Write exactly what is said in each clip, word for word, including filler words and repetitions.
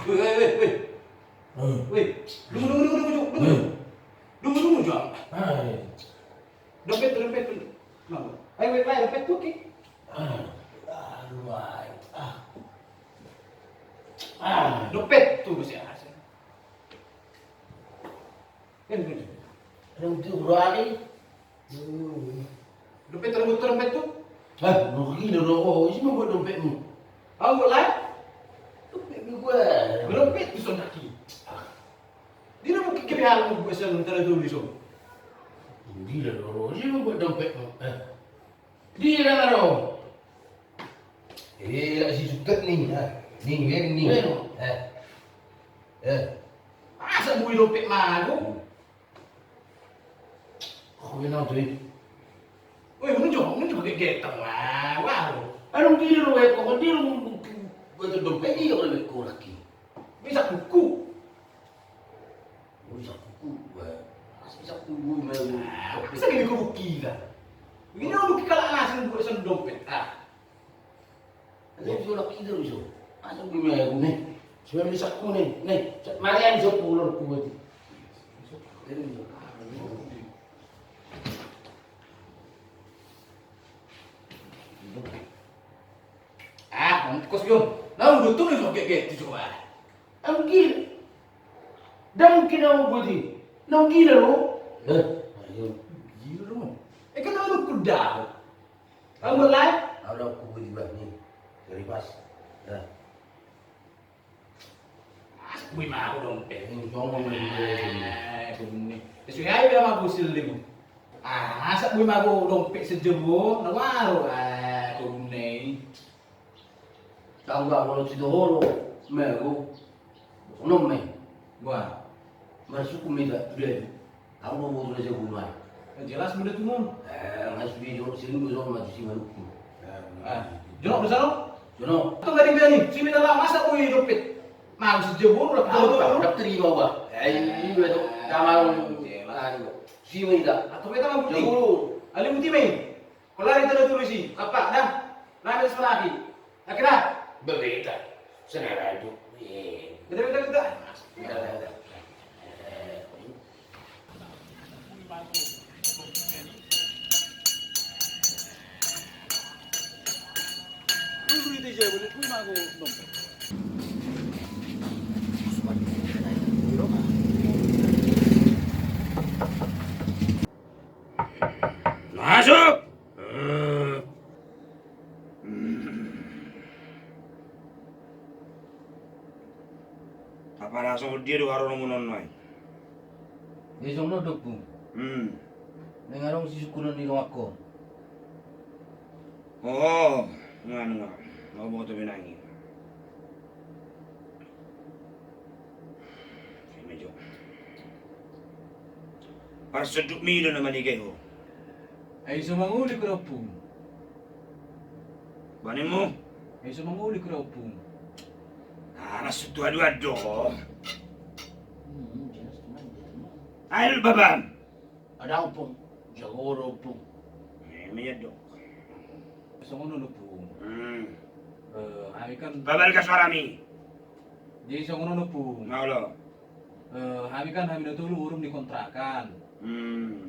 Weh, weh, weh, weh. Weh, dungu, dungu, dungu, dungu, dungu. Dungu, dungu, Jang. Dompet, dompet. Ayo, weh, weh, dompet tuh, ki. Aduh, ayo. Ah. Ah, dompet tuh, masih ada. Ada untuk berani. Dompet, dompet, dompet tuh. Ah, rugi lo, oh, isi mau buat dompetmu. Tahu lah? Dompetmu gua. Dompet tuh sondaki. Dia mau kiki hal mau buat sana, ntar itu bisa. Gila lo, isi mau buat dompetmu. Eh. Dia dah lo. Eh, lagi si suket nih. Nih, nih, nih. Eh. Eh. Masa bui dompet mago? Kau kenal tuh? Weh, unjuk, unjuk, kayak getang lah, wah. Anu gini lo, weh, kok dia lo, betul dompet dia kalau betul lagi. Bisa kuku. Bisa kuku, weh. Bisa kuku, weh. Bisa gini kuku kita. Ini udah kita lah langsung buat sen dompet, ah. Ini bisa lagi kita bisa. Asal gue mau nih. Sudah bisa kuku nih, nih. Mari aja bisa pulang kuku itu. Ah, ongkos yo. Nah, udah tuh nih, oke, oke, itu coba. Anggil. Dah mungkin aku budi. Nah, gila lo. Eh, ayo. Gila lo. Eh, kan aku kuda. Kamu live? Ada aku budi bah nih. Dari pas. Dah. Bui mago dompet. Ini songong nih, bui mago. Eh, bui. Sesuai aja sama gusil deh, Bu. Ah, masa bui mago dompet sejebo, na waro, ah, kau ne. Tangga kalau Sitohoro, mago. Sonon me. Wah. Masuk ku mita, udah. Aku mau butuh aja gumai. Jelas udah tuh, Mon. Eh, nggak sudah jorok sini, gue jorok maju si Maluku. Ah, jorok udah sana? Jorok. Atau nggak ada nih, sini dah masa gue dompet. Mau sejebur lah, tahu tuh. Dapat terima, Wak. Eh, ini gue tuh, sama lu. Aduh. Sini dah. Atau kita mau putih. Jebur. Ali putih, men. Kalau hari itu tulis sih, apa dah? Nami sekolah lagi. Akhirnya. Berita. Sengaja itu. Iya. Beda, beda, beda. Beda, beda. Masuk. Apa na songon dia do harono munon nai? Ia songon on do, Ompung. Hmm. Nang adong sisungkunon ni donganhon. Oh, nunga, nunga. Mau boto benangi. Parsonduk mi do na manike ho. Ai so manguli ku do, Ompung. Bahenmu? Ai so manguli ku do, Ompung. Ah, maksud tu aduan do. Hmm, jelas tuman dia. Ayo babam. Ada, Ompung. Jago do, Ompung. Memang iya do. Songon on, Ompung. Hmm. Eh, hami kan babal ka suarami. Jadi songon on, Ompung. Mau lo. Eh, hami kan hami na tolu urum di kontrakan. Hmm.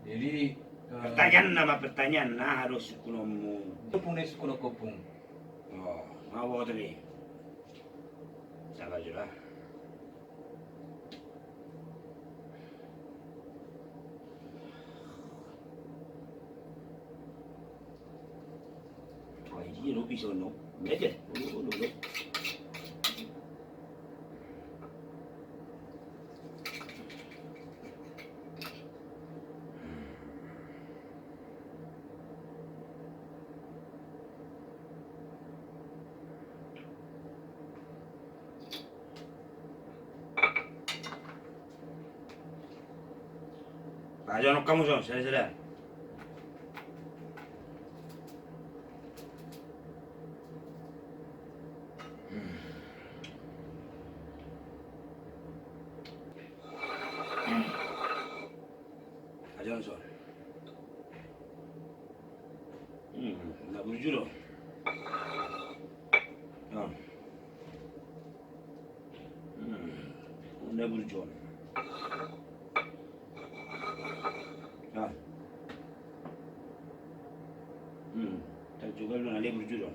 Jadi, eh, pertanyaan nama pertanyaan na harus sungkunonmu. Ompung na sungkunonku, Ompung. Oh, mau boto ni. Sabar jolo. Wah, ini lo bisa no. Bete. Lo, lo, lo. Pajonok hamu son, sada-sada. Pajonok son. Hmm, na burju do. Oh. Na burju on. Ah. Hmm. Tajugal na burju on.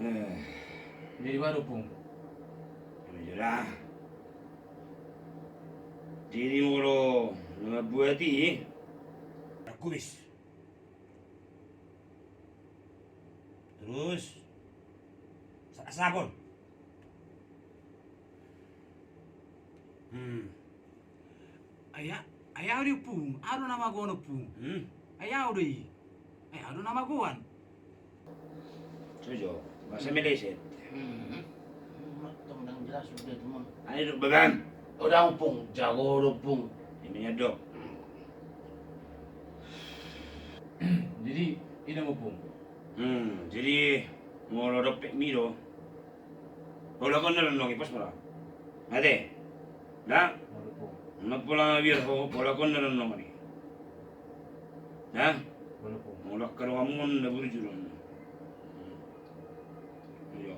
Eh. Jadi baru pung. Jadi molo na mambuat i. Kumis. Terus. Sa-, sapon. Hmm. Ai, ai au do i pung, au do na magoan pung. Hmm. Ai au do i. Ai au do na magoan. Sojo, bahasa Malaysia. Hmm. Tong dang jelas sudah itu mah. Ayo dok bagan. Oh dang pung, jago dok pung. Ini ya dok. Jadi, ini mau pung. Hmm, jadi molo dope mi do. Paulakon na rondong i pos molo. Ate. Da. Molo pola biar ho paulakon na rondong i. Da. Molo karo amon na burju do. Iyo.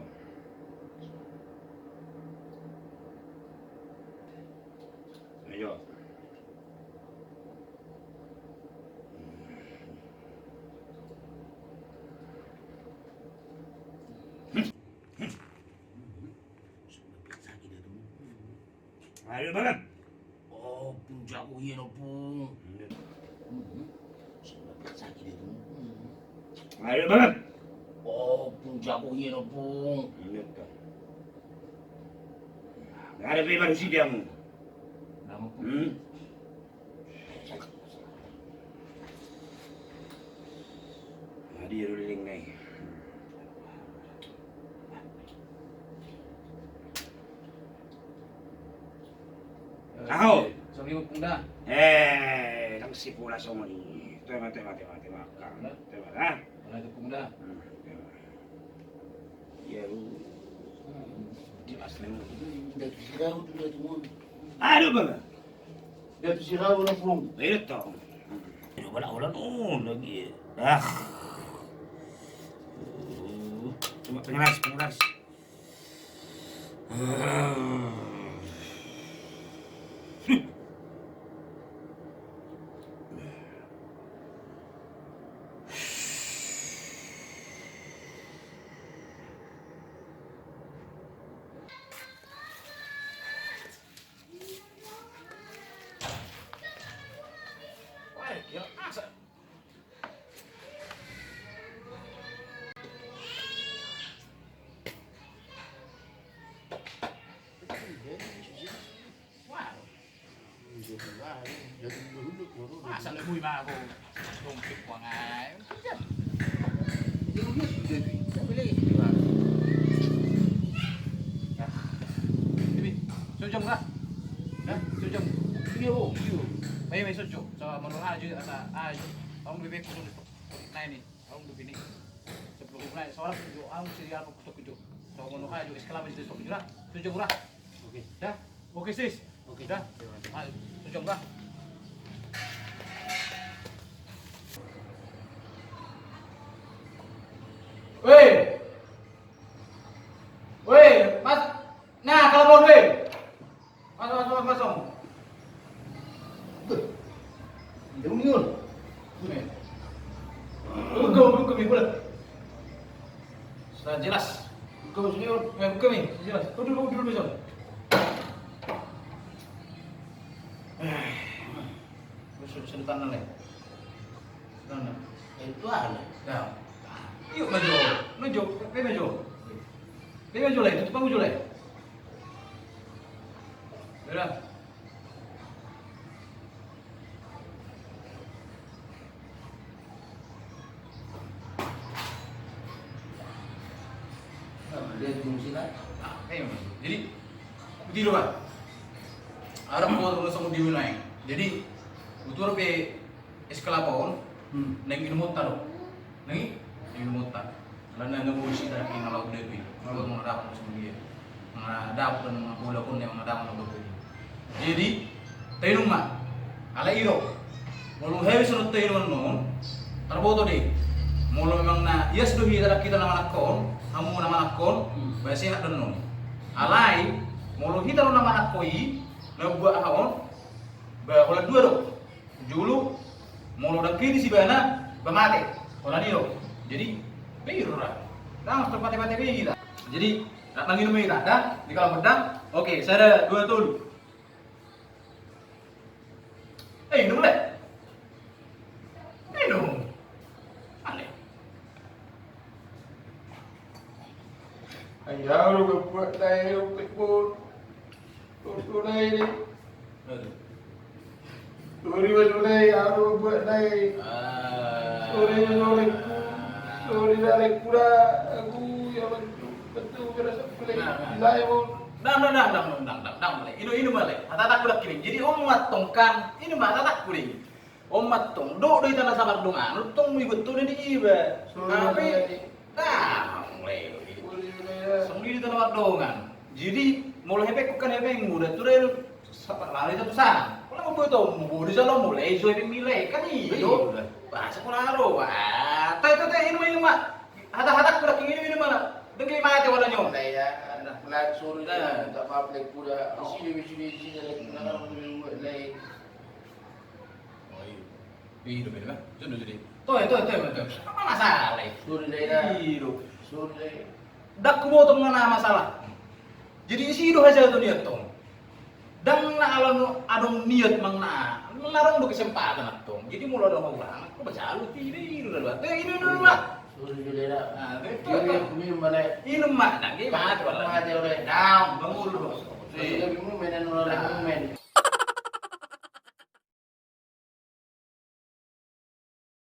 Iyo. Ayo, Bang. Oh, pung jago hian, oh, pung. Ayo, Bang. Oh, pung jago hian, oh, pung. Ada pe baru si dia mu. Hmm. Nah, dia dulu link nih. Aho. Songon i pung da. Eh, dang si pola songon i. Tema, tema, tema, tema. Tema, ha? Pola tu pung da. Hmm, tema. Iya, lu. Jelas memang. Aduh, Bang. Dia tu si Raul na pung. Iya, tong. Aduh, bala ulan, oh, lagi. Ah. Cuma pengeras, pengeras. Masa lebui ma aku. Dompet uang ai. Ini, so jam kah? Hah? So jam. Ini, oh, iyo. Baik, baik, so jam. So, menurut aja, asa, aja. Tolong bebek, tolong. Nah, ini. Tolong bebek ini. Sepuluh ribu naik. Seorang tujuh, aku sih, aku tujuh. So, menurut aja, es kelapa jadi tujuh lah. Tujuh murah. Oke. Dah? Oke, sis. Oke. Dah? Ayo, tujuh murah. Weh! Weh, Mas! Nah, kalau mau, weh! Masuk, masuk, masuk, masuk. Beh. Dia union. Beh. Buka, buka, buka, buka. Sudah jelas. Buka, senior. Eh, buka, mi. Jelas. Duduk, duduk, duduk, duduk. Eh. Terus, sudah tangan, leh. Tangan. Itu ada. Ya. Yuk, maju. Maju. Maju. Maju, leh. Tutup, maju, leh. Udah. Nah, dia fungsi kan? Nah, eh, jadi, begitu, Pak. Ada kuat, udah sama di wilayah. Jadi, betul, Pak. Es kelapa on, hmm, naeng inumonta do. Naeng i, naeng inumonta. Alana nga boi sida i na laho tu dapot i. Buat mangadapi songon dia. Mangadapi dan mangabolakon na mangadapi na laho tu dapot i. Jadi, tainum ma. Alai i do. Molo hea songon tainum annon, tarboto do i. Molo memang na ias do hita, hita na manangkok on, hamu na manangkok on, hmm, baen sehat do annon. Alai, Molo hita do na manangko i, na buat aha on, ba holan dua do. Jolo, molo ndang kritis ibana, ba mate. Holan i do. Jadi, pir ra. Ndang mate-mate be hita. Jadi, na manginum hita, da, di kolam gedang. Oke, sada, dua, tolu. Eh, inum le. Inum. Ale. Ai au do buat nai, au pe bot. Bot nai ni. Aduh. Sori ma sori, au do buat nai. Ah. Sori ma sori. Sori da, ale, kuda. Aku ya bantu, bantu berasa pulai. Nah, nah. Ilai mo. Ndang, ndang, ndang, ndang, ndang, ndang, ndang, male. Inum, inum, male. Hata-hataku ndang kirim. Jadi, on ma tong kan, inum ma hata-hataku dei. On ma tong, do, do hita na samardongan, tong ibuat tu di iba. Tapi, ndang, male. Songon i do hita na mardongan. Jadi, molo hepengku kan hepengmu, da tu dei, sapat lari satu sana. Kalau mau buat tong, mau bodi salo, mulai so hepeng milai, kan i do. Bahasa kurang ro, wah. Tai, tai, tai, inum, inum, ma. Hata-hataku ndang kirim, inum, inum, male. Dengke mate wala nyo. Ndai ya, anak bulan sore. Nah. Minta maaf, lek kuda. Oh. Isi dulu, isi dulu, isi dulu, lek kuda kan udah buat, lek. Oh, iya. Iya, iya, iya. Sudah, sudah. Tuh, tuh, tuh, tuh. Apa masalah? Sudah, sudah. Iya, sudah. Ndang huboto manang aha masalah. Jadi isi do hajahaton i tong. Ndang na ala adong niat manang aha. Manang adong do kesempatan tong. Jadi molo adong hahurangan, hubaen saluhut i do, i do, i do. Tuh, i do, i do, i do. Sudah, sudah, sudah. Nah, itu. Iya, iya, minum, male. Inum ma, ndang, mate wala. Mate wala. Ndang, bangun dulu. Iya. Sudah, minum, main, main.